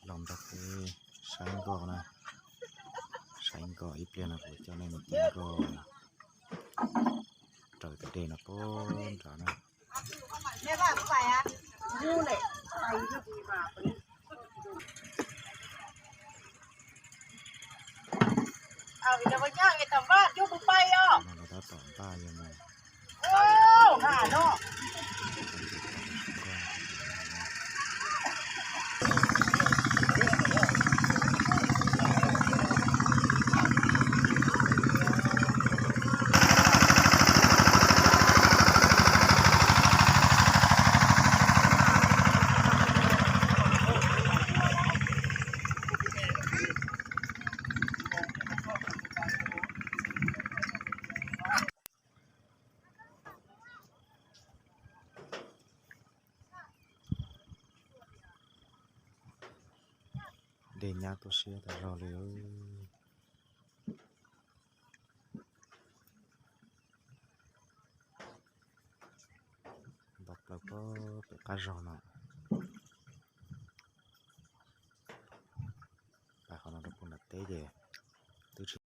Los nrog peb saib nkoj na, saib nkoj ib pliag no kuv coj nej mus caij nkoj raws tus dej no puag nrad na. Tab tom npaj yog mus. Dej nyab tuaj siab tas zog li. Npaj plaws pem qab zog no. Pais qhov no rau puag nram teb ces twb tsis